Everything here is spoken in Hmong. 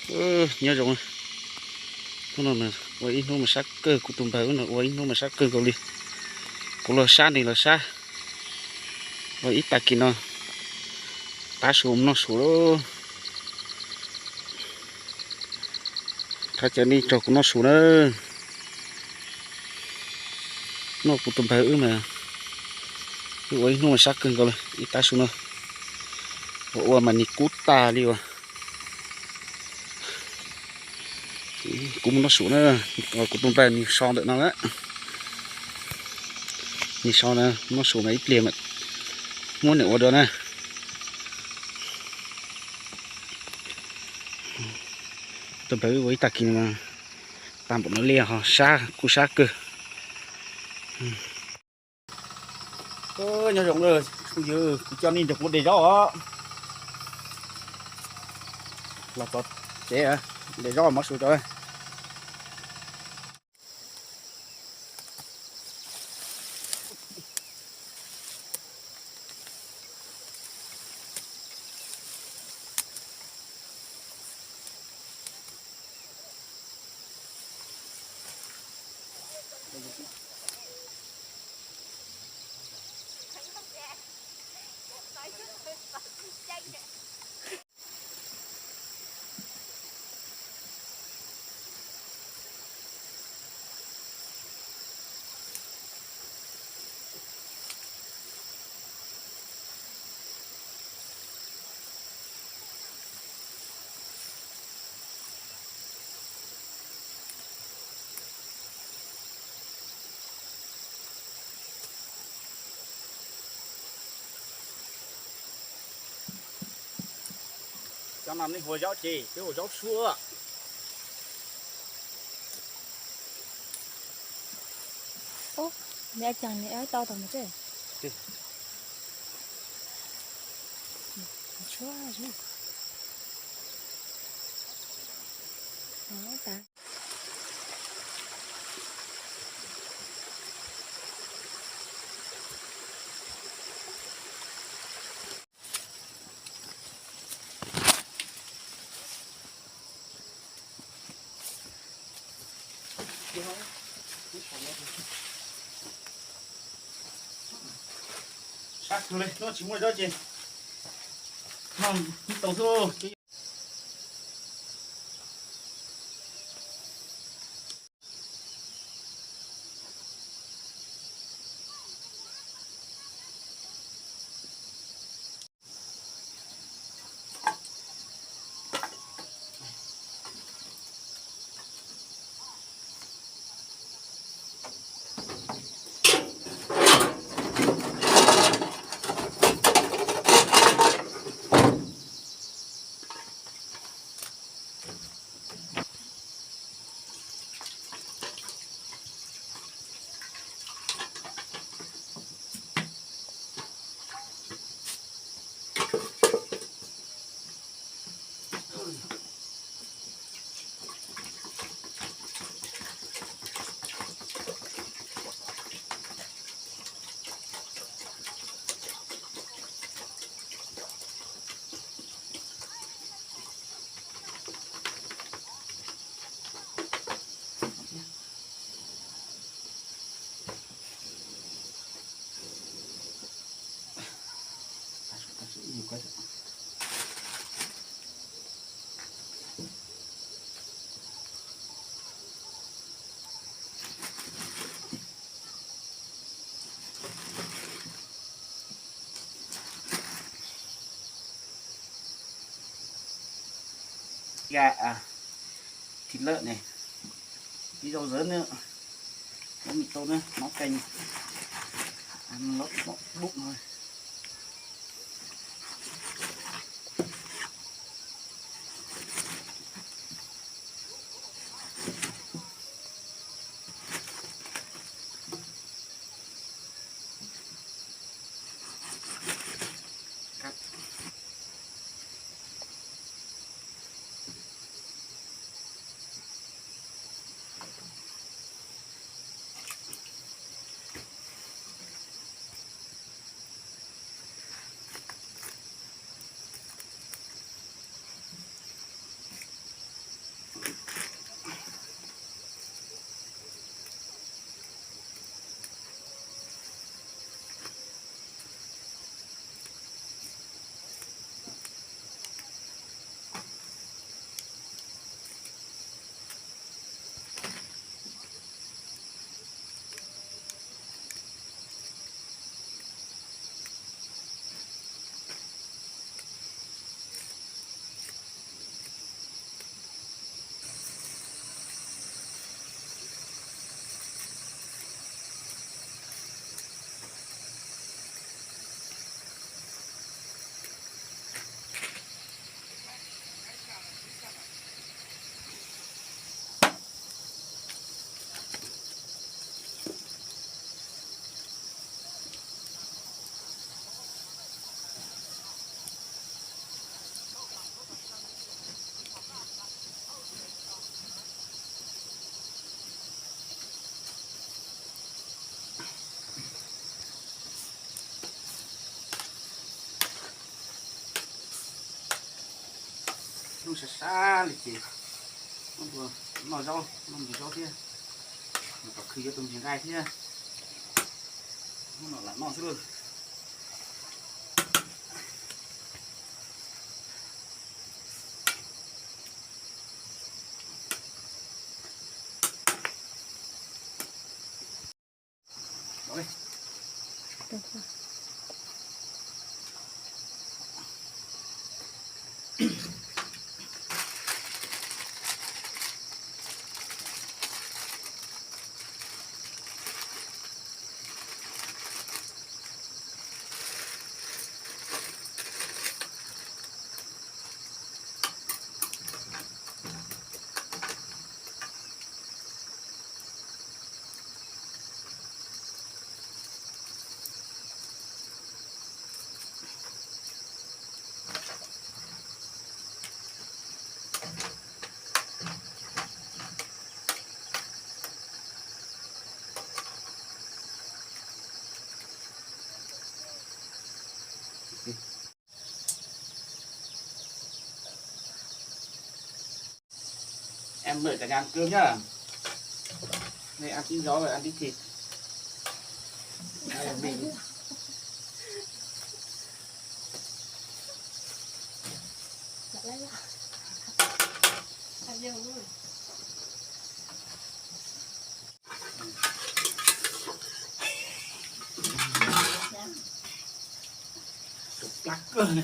Nyob zoo, hnub no ua ib hnub mas sab kawg, kuv tus npawg no ua ib hnub mas sab kawg nkaus li. Kuv los sab nws los sab, ua ib tag kis no tav su mus noj su lauj. Thov caw nej tau kuv noj su na. Noj kuv tus npawg wb mas, wb ua ib hnub mas sab kawg nkaus li ib tav su no. Ua ua mas nim kub tag li uas. Kuv mus noj su na, kuv tus npawg nws so ntawm no na. Nws so na, noj su mas ib pliag mas muab nws ua dua na. Tus npawg wb ua ib tag kis no, tag npaum no li ho sab kuj sab kawg. Nyob zoo, kuv coj nej nrog kuv de zaub os. Los txog tsev, de zaub mov su rau. Cov no nej hu ua zaub tsi, peb hu ua zaub suab. Sab kawg li, no tsis muaj zaub ces noj tau xwb. Thịt lợn này, tí rau dớn nữa, có mì tôm nữa, máu canh, ăn lót bụng thôi. Sab sab li ces noj zaub, noj ntsis zaub thiab, nws kom khwv yuav tus ntsis nqaij thiab. Hnub no lam noj xwb lauj. Em đợi cả nhà ăn cơm nhá. Đây ăn tí rau rồi ăn tí thịt. Đây là mình. Plak kawg ne.